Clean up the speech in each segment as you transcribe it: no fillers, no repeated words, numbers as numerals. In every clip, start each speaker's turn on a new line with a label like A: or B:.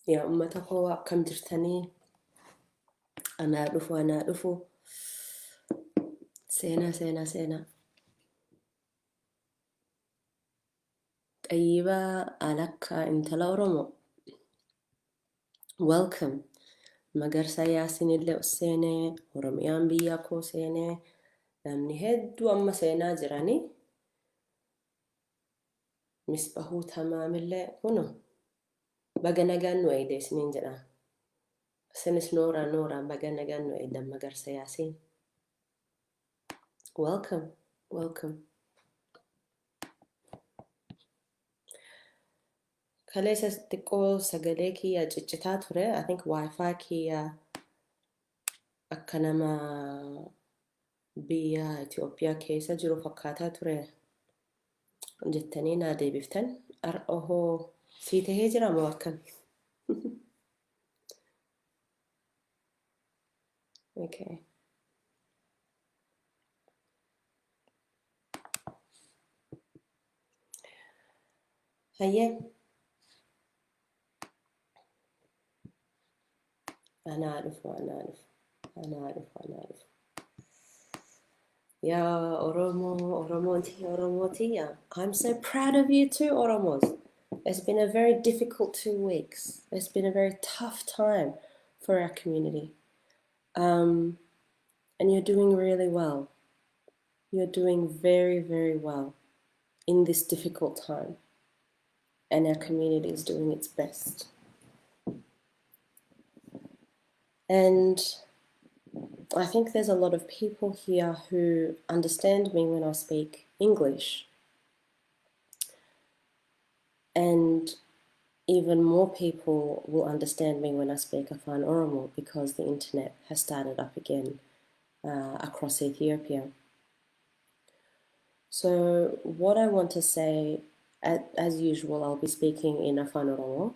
A: Yaa uummata koo, akkam jirtanii? Anaa dhufu, anaa dhufu. Seenaa, seenaa, seenaa. Xayyibaa Alakkaa, intala Oromoo. Welcome. Magarsa Yaasinillee seenee, Oromiyaan biyya koo seenee, namni hedduu amma seenaa jiranii. Misbahuu Tamaamillee kuno baga nagaan nu eeyde isiniin jedha. Isinis nooraa, nooraa, baga nagaan nu eeydan. Magarsa Yaasiin. Welcome, welcome. Kaleessa xiqqoo sagalee kiyya ciccitaa ture. I think wifi kiyya akka nama biyya Itoophiyaa keessa jiru fakkaataa ture jettanii naa deebiftan. Har'a hoo sii tahee jira moo akkam? Okay. Hayyee. Anaa dhufu, anaa dhufu, anaa dhufu, anaa dhufu. Yaa Oromoo, Oromooti, Oromooti. I'm so proud of you too, Oromos. It's been a very difficult 2 weeks. It's been a very tough time for our community. And you're doing really well. You're doing very, very well in this difficult time. And our community is doing its best. And I think there's a lot of people here who understand me when I speak English. And even more people will understand me when I speak Afan Oromo because the internet has started up again across Ethiopia. So, what I want to say, as usual, I'll be speaking in Afan Oromo.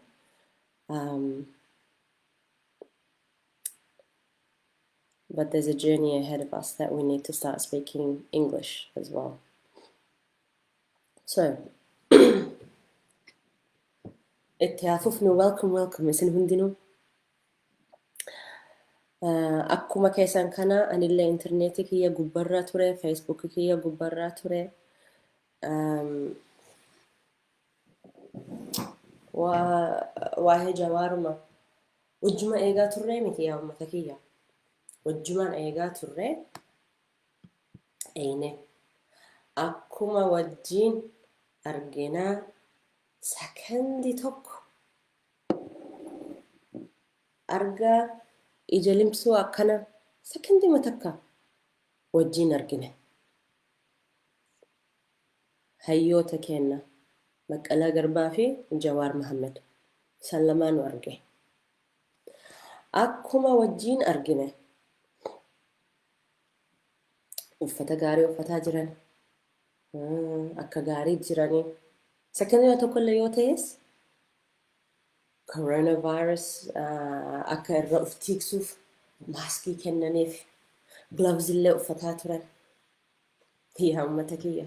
A: But there's a journey ahead of us that we need to start speaking English as well. So, itti haafufnu. Welcome, welcome isin hundinuu. Akkuma keessan kana anillee intarneetii kiyya gubbarraa ture, Feesbuukii kiyya gubbarraa ture. Waa'ee Jawaaruma wajjuma eegaa turree miti, yaa uummata kiyya? Wajjumaan eegaa turree eeyne. Akkuma wajjiin arginaa sakandii tokko argaa ija limsuu akkana sakandii takka wajjiin argine. Hayyoota keenna Baqqalaa Garbaa fi Jawaar Mahammed san lamaanu arge. Akkuma wajjiin argine uffata gaarii uffataa jiran, akka gaarii jiranii, sakandii tokkollee yoo ta'es coronavirus akka irra uf tiiksuuf maaskii kennaniif, gloves illee uffataa turan. Yaa uummata kiyya,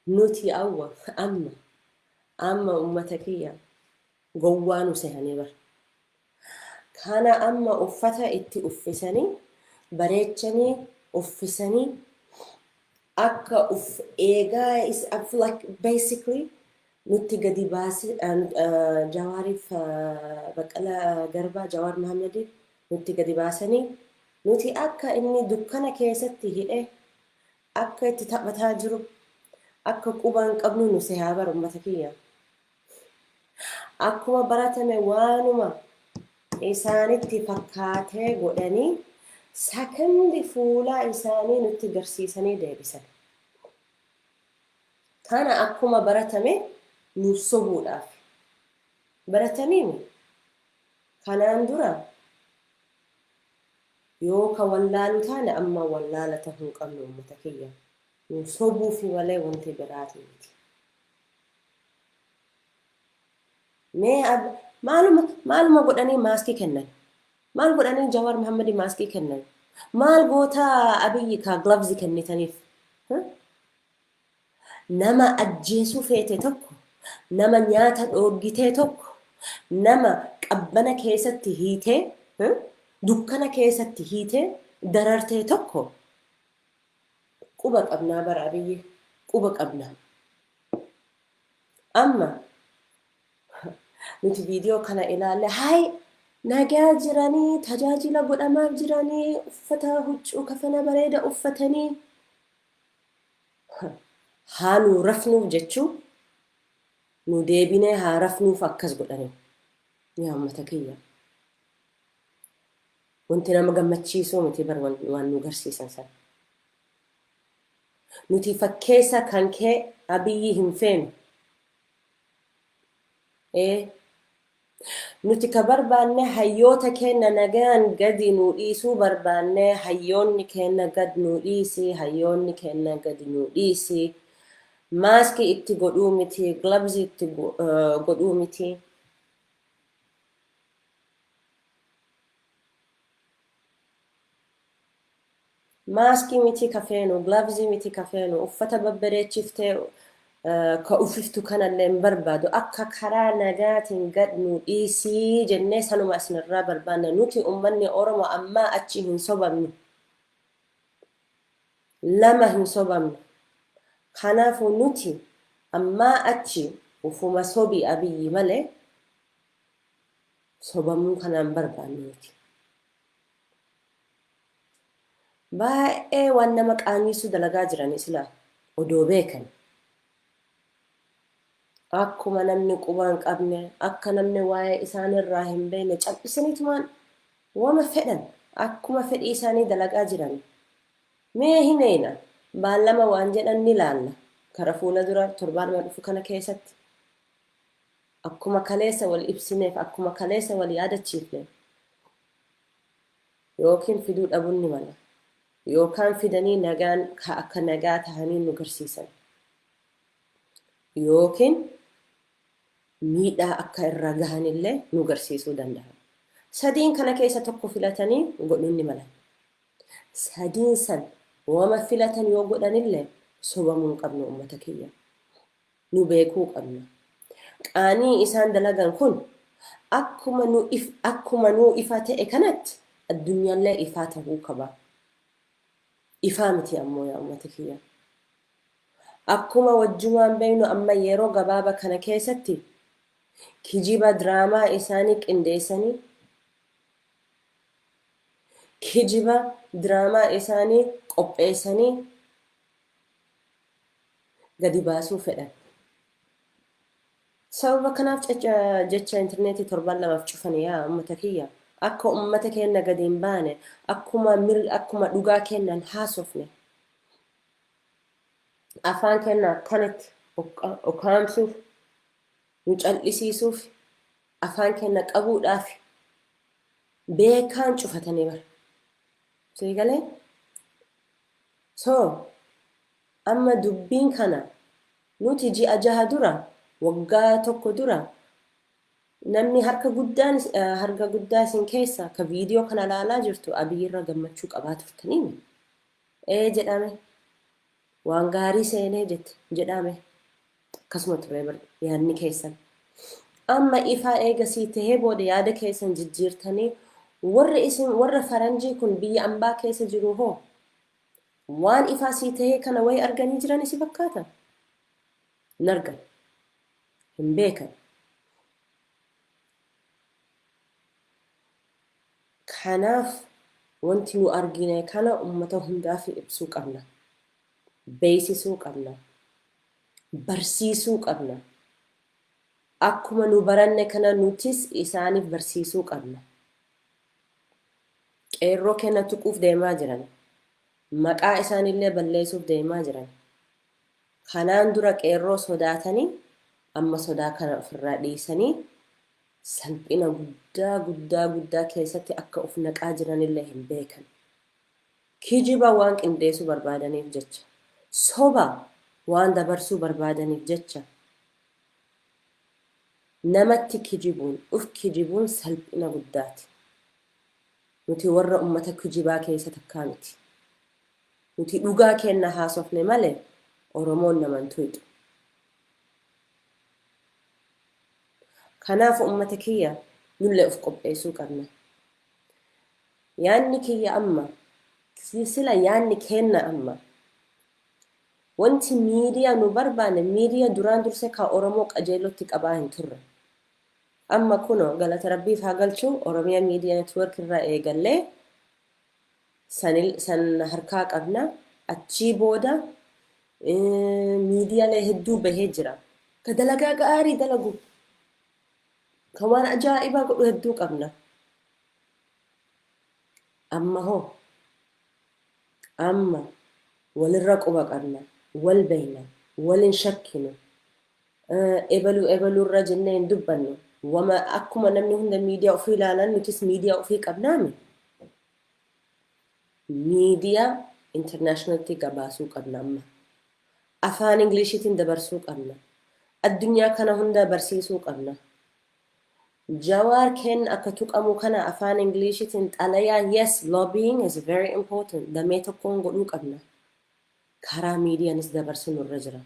A: nuti awwa amma amma uummata kiyya gowwaa nu sehanii bar. Kana amma uffata itti uffisanii, bareechanii uffisanii, akka uf eegaa is like basically nutti gadi baase. Jawaariif, Baqqalaa Garbaa, Jawaar Mahammadiif nutti gadi baasanii, nuti akka inni dukkana keessatti hidhe akka itti taphataa jiru akka quba hin qabnu nu sehaa bar, ummata kiyya. Akkuma baratame waanuma isaanitti fakkaatee godhanii sakandi fuulaa isaanii nutti garsiisanii deebisan. Kana akkuma baratame nu sobuudhaaf. Baratamiimi kanaan dura yoo ka wallaalu taane, amma wallaala tahuu hin qabnu, ummata kiyya. Nu sobuufi malee wanti biraati miti. Mee maaluma maaluma godhanii maaskii kennan? Maal godhanii Jawaar Muhammadii maaskii kennan? Maal goota Abiyyi kaa gloves kennitaniif? Nama ajjeesuu feete tokko, nama nyaata dhoorgitee tokko, Nama qabbana keessatti hiitee, dukkana keessatti hiitee darartee tokko quba qabnaa bara Abiyyi, quba qabna. Amma nuti viidiyoo kana ilaalle, hayi, nagaa jiranii, tajaajila godhamaaf jiranii, uffata huccuu kafana bareeda uffatanii haa nu rafnuuf jechuu, nu deebinee haa rafnuuf akkas godhanii. Yaa uummata kiyya. Wanti nama gammachiisuu miti bar waan nu garsiisan sana. Nuti fakkeessa kan kee Abiyyi hin feenu. Ee. Nuti ka barbaanne hayyoota keenya nagaan gadi nu dhiisuu barbaanne. Hayyoonni keenya gad nu dhiisi, hayyoonni keenya gadi nu dhiisi. Maaskii itti godhuu miti, gloves itti godhuu miti. Maaskii miti ka feenu, gloves miti ka feenu, uffata babbareechiftee ka uffiftu kanallee hin barbaadu. Akka karaa nagaatiin gad nu dhiisii jennee sanuma isinirraa barbaanna. Nuti uummanni Oromoo ammaa achi hin sobamnu. Lama hin sobamnu. Kanaafuu nuti ammaa achi ufuma sobii Abiyyi malee sobamuu kanaan barbaannu nuti. Baay'ee waan nama qaanyisu dalagaa jiranii sila odoo beekan. Akkuma namni quba hin qabne, akka namni waa'ee isaanirraa hin beekne cal'isaniitumaan wama fedhan akkuma fedhii isaanii dalagaa jiran. Mee hin eeyna, baallama waan jedhan ni laalla. Kara fuula dura torbaanuma dhufu kana keessatti. Akkuma kaleessa wal ibsineef, akkuma kaleessa wal yaadachiifne, yookiin fiduu dhabuun ni mala. Yookaan fidanii nagaan akka nagaa tahanii nu garsiisan. Yookiin miidhaa akka irra gahanillee nu garsiisuu danda'a. Sadiin kana keessa tokko filatanii godhuun ni mala. Sadiin san wama filatan yoo godhanillee sobamuu hin qabnu, uummata kiyya. Nu beekuu qabna. Qaanii isaan dalagan kun akkuma nuu ifa ta'e kanatti addunyaallee ifaa ta'uu qaba. Ifaa miti ammoo, yaa uummata kiyya. Akkuma wajjumaan beeknu, amma yeroo gabaaba kana keessatti kijiba diraamaa isaanii qindeessanii, kijiba diraamaa isaanii qopheessanii gadi baasuu fedhan. Sababa kanaaf jecha intarneetii torban 2f cufanii, yaa uummata kiyya. Akka uummata keenya gadi hin baane, akkuma dhugaa kennan haasofne, afaan keenya akkanatti ukkaamsuuf, nu cal'isiisuuf, afaan keenya qabuudhaaf beekaan cufatanii bara. Sii galee? So, amma dubbiin kana nuti ji'a 6 dura, waggaa 1 dura, namni harka guddaa isin keessa ka viidiyoo kana ilaalaa jirtu Abiyyirra gammachuu qabaa turtanii. Ee jedhame, waan gaarii seenee jette jedhame, akkasuma ture bar yaadni keessan. Amma ifaa eegasii tahee booda yaada keessan jijjiirtanii, warri isin warra faranjii kun biyya ambaa keessa jiru hoo waan ifaa sii tahee kana wayi arganii jiran isi fakkaata? Hin argan. Hin beekan. Kanaaf wanti nu argine kana ummata hundaaf ibsuu qabna. Beeksisuu qabna. Barsiisuu qabna. Akkuma nu baranne kana nutis isaaniif barsiisuu qabna. Qeerroo kenna tuquuf deemaa jiran. Maqaa isaanillee balleessuuf deemaa jiran. Kanaan dura qeerroo sodaatanii, amma sodaa kana ofirraa dhiisanii salphina guddaa guddaa guddaa keessatti akka of naqaa jiranillee hin beekan. Kijiba waan qindeessuu barbaadaniif jecha. Soba waan dabarsuu barbaadaniif jecha. Namatti kijibuun, uf kijibuun salphina guddaati. Nuti warra ummata kijibaa keessa takkaa miti. Nuti dhugaa kenna haasofne malee Oromoon naman tuyxu. Kanaaf ummata kiyya, nullee of qopheessuu qabna. Yaanni kiyya amma, sila yaanni kenna amma. Wanti miidiyaa nu barbaanne, miidiyaa duraan dursee ka Oromoo qajeelotti qabaa hin turre. Amma kunoo galata Rabbiif haa galchu, Oromiyaa Media Network irraa eegallee san harkaa qabna. Achii booda miidiyaalee hedduu bahee jira. Ka dalagaa gaarii dalagu, ka waan ajaa'ibaa godhu hedduu qabna. Amma hoo amma walirra quba qabna, wal beeyna, walin shakkinu, ebaluu ebaluurra jennee hin dubbannu. Wama akkuma namni hunda miidiyaa ofii ilaalan, nutis miidiyaa ofii qabnaami. Miidiyaa internationaltti gabaasuu qabna amma. Afaan Ingiliishiitiin dabarsuu qabna. Addunyaa kana hunda barsiisuu qabna. Jawaar kenna akka tuqamu kana afaan Ingiliishiitiin xalayaa, yes, lobbying is very important. Damee tokkoon godhuu qabna. Karaa miidiyaanis dabarsuu nurra jira.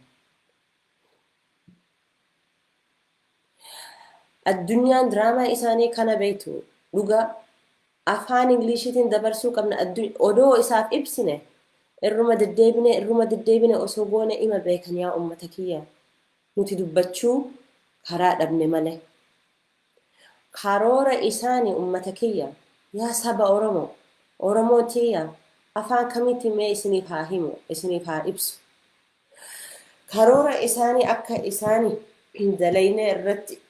A: Addunyaan diraamaa isaanii kana beektu dhugaa afaan Ingiliishiitiin dabarsuu qabna. Odoo isaaf ibsine, irruma deddeebine, irruma deddeebine osoo goone ima beekan. Yaa ummata kiyya, nuti dubbachuu karaa dhabne malee. Karoora isaanii, ummata kiyya, yaa saba Oromoo, Oromoo tiyya, afaan kamitti mee isiniif haa himu, isiniif haa ibsu. Karoora isaanii akka isaanii dalayne irratti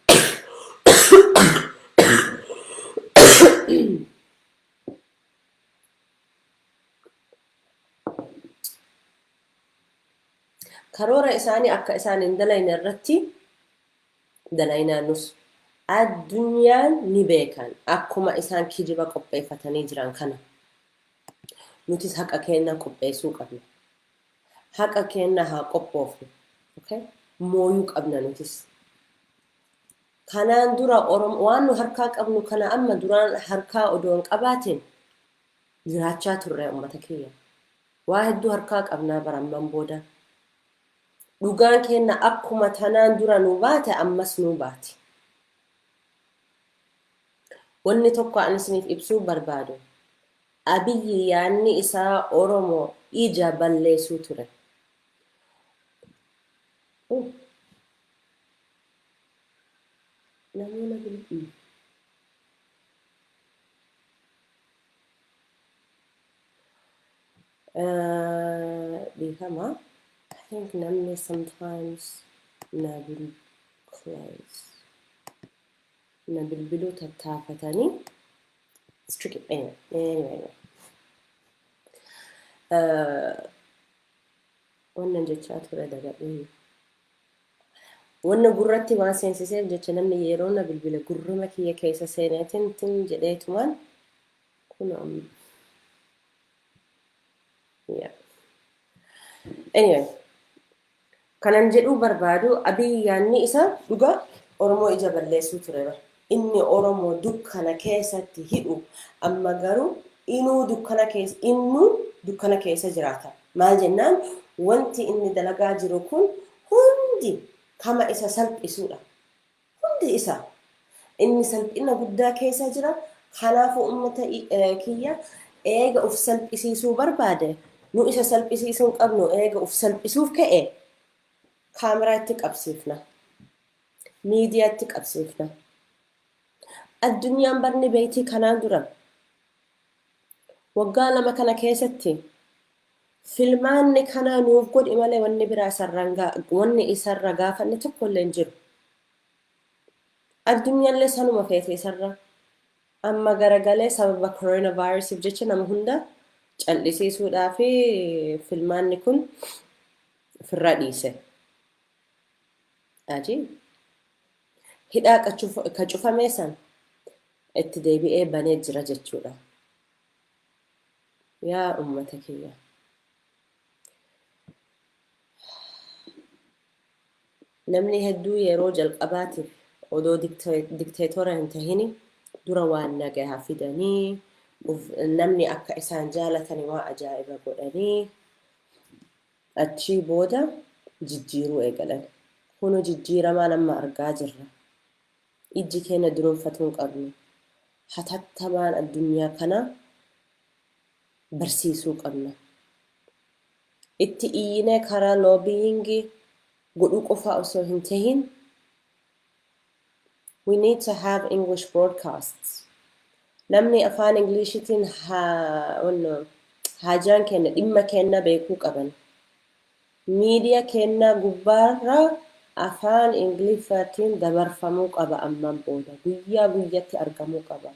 A: karoora isaanii akka isaan hin dalayne irratti dalaynaa nus addunyaan ni beekan. Akkuma isaan kijiba qopheeffatanii jiran kana, nutis haqa keenya qopheessuu qabna. Haqa keenya haa qophoofnu. Okay? Mooyuu qabna nutis. Kanaan dura waan nu harkaa qabnu kana amma duraan harkaa odoo hin qabaatin jiraachaa turre, ummata kiyya. Waa hedduu harkaa qabnaa baramman booda. Dhugaan keenya akkuma tanaan dura nu baate ammas nu baati. Wanni tokko ani isiniif ibsuu barbaadu, Abiyyi yaanni isaa Oromoo ija balleessuu ture. Oh. Namoota dhiifama. I think namni sometimes na close. Na bilbiluu tattaafatanii. It's tricky. Anyway, anyway, anyway. Wannan jechaa ture dagadhee. Wanna gurratti waan seensiseef jecha namni yeroo na bilbile gurruma kiyya keessa seeneetiin tin jedheetumaan kun amma. Yeah. Anyway, kanan jedhuu barbaadu, Abiy yaanni isaa dhugaa Oromoo ija balleessuu ture bara. Inni Oromoo dukkana keessatti hidhu, amma garuu inuu dukkana keessa, innuu dukkana keessa jiraata. Maal jennaan, wanti inni dalagaa jiru kun hundi kama isa salphisuudha. Hundi isaa. Inni salphina guddaa keessa jira. Kanaafuu uummata kiyya, eega uf salphisiisuu barbaade, nu isa salphisiisuu hin qabnu. Eega uf salphisuuf ka'e, kaameraa itti qabsiifna. Miidiyaa itti qabsiifna. Addunyaan barni beektii kanaan dura waggaa 2 kana keessatti filmaanni kanaa nuuf godhi malee wanni biraa isarraan wanni isarra gaafanne tokko illee hin jiru. Addunyaallee sanuma feete isarra. Amma garagalee sababa coronavirusiif jecha nama hunda cal'isiisuudhaa fi filmaanni kun ofirraa dhiise. Ajiib. Hidhaa ka cufamee san itti deebi'ee banee jira jechuudha. Yaa ummata kiyya. Namni hedduu yeroo jalqabaatiif odoo dikteetora hin tahini dura waan nagayaa fidanii, namni akka isaan jaalatani waa ajaa'iba godhanii, achii booda jijjiiruu eegalan. Kunu jijjiiramaan amma argaa jirra. Ijji keenya dunuunfatuu hin qabnu. Hatattamaan addunyaa kana barsiisuu qabna. Itti iyyinee karaa lobbying godhuu qofaa osoo hin tahin, we need to have English broadcasts. Namni afaan Ingiliishitiin haajaan keenya, dhimma keenya beekuu qaban. Miidiyaa keenya gubbaarra afaan Ingiliffaatiin dabarfamuu qaba ammaan booda. Guyyaa guyyatti argamuu qaba.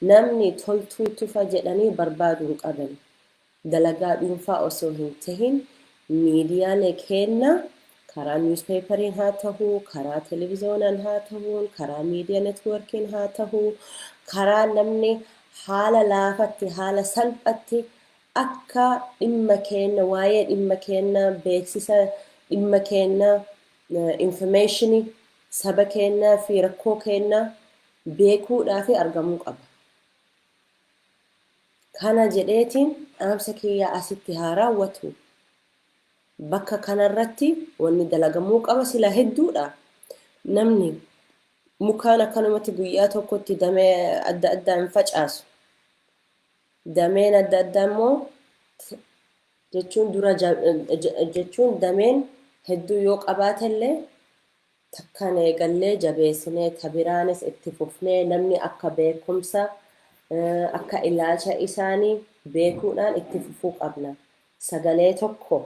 A: Namni toltuu tufa jedhanii barbaaduu hin qaban. Dalagaa dhuunfaa osoo hin tahin, miidiyaalee keenya karaa newspaperiin haa ta'uu, karaa televizoonaan haa ta'uu, karaa miidiyaa networkiin haa ta'uu, karaa namni haala laafatti, haala salphatti akka dhimma keenya, waa'ee dhimma keenya, beeksisa dhimma keenya, informationii saba keenyaa fi rakkoo keenya beekuudhaa fi argamuu qaba. Kana jedheetiin dhaamsa kiyyaa asitti haa raawwatu. Bakka kanarratti wanni dalagamuu qaba sila hedduudha. Namni mukaan akkanumatti guyyaa tokkotti damee adda addaa hin facaasu. Dameen adda addaa immoo jechuun dura jechuun dameen hedduu yoo qabaatellee, takkaan eegallee jabeessinee tabiraanis itti fufnee, namni akka beekumsa, akka ilaalcha isaanii beekuudhaan itti fufuu qabna. Sagalee tokko,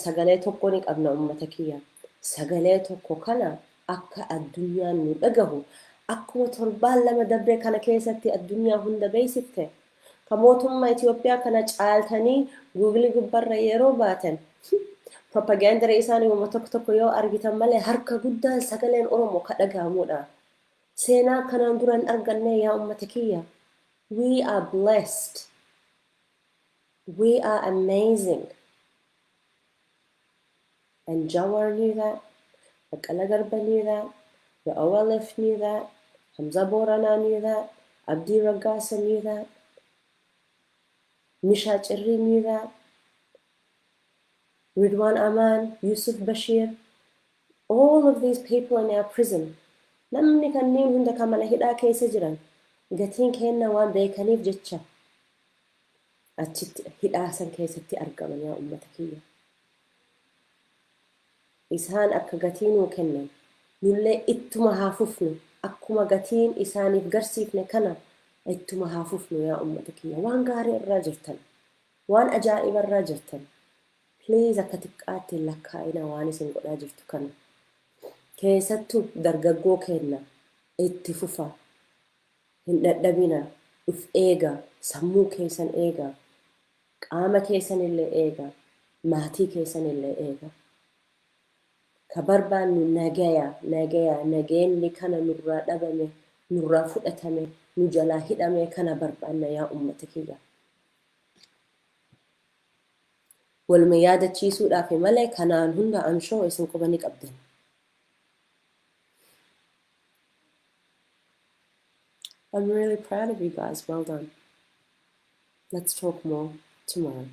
A: sagalee tokko ni qabna, uummata kiyya. Sagalee tokko kana akka addunyaan nu dhagahu, akkuma torbaan 2 dabree kana keessatti addunyaa hunda beeksifte, ka mootummaa Itoophiyaa kana caaltanii Googleii gubbarra yeroo baatan propaganda isaanii uuma tokko tokko yoo argitan malee, harka guddaan sagaleen Oromoo ka dhagahamudha. Seenaa kanaan dura hin arganne, yaa uummata kiyya. We are blessed. We are amazing. And Jawar knew that. Baqqala Garba knew that. The OLF knew that. Hamza Borana knew that. Abdi Ragasa knew that. Misha Chirri knew that. Ridwan Aman, Yusuf Bashir, all of these people in our prison. Namni kanneen hunda kan mana hidhaa keessa jiran gatiin kenna waan beekaniif jecha achitti hidhaa san keessatti argaman, yaa uummata kiyya. Isaan akka gatii nuu kennan, nullee ittuma haa fufnu. Akkuma gatiin isaaniif garsiifne kana ittuma haa fufnu, yaa uummata kiyya. Waan gaarii irraa jirtan, waan ajaa'iba irraa jirtan. Please, akka xiqqaatti hin lakkaa'ina waan isin godhaa jirtu kana. Keessattuu dargaggoo kenna, itti fufa. Hin dadhabina, uf eega, sammuu keessan eega, qaama keessan illee eega, maatii keessan illee eega. Ka barbaannu nagaya, nagaya, nageenyi kana nurraa dhabame, nurraa fudhatame, nu jalaa hidhame kana barbaanna, yaa uummata kiyya. Waluma yaadachiisuudhaaf malee kanaan hunda amshoo isin quba ni qabdan. I'm really proud of you guys. Well done. Let's talk more tomorrow.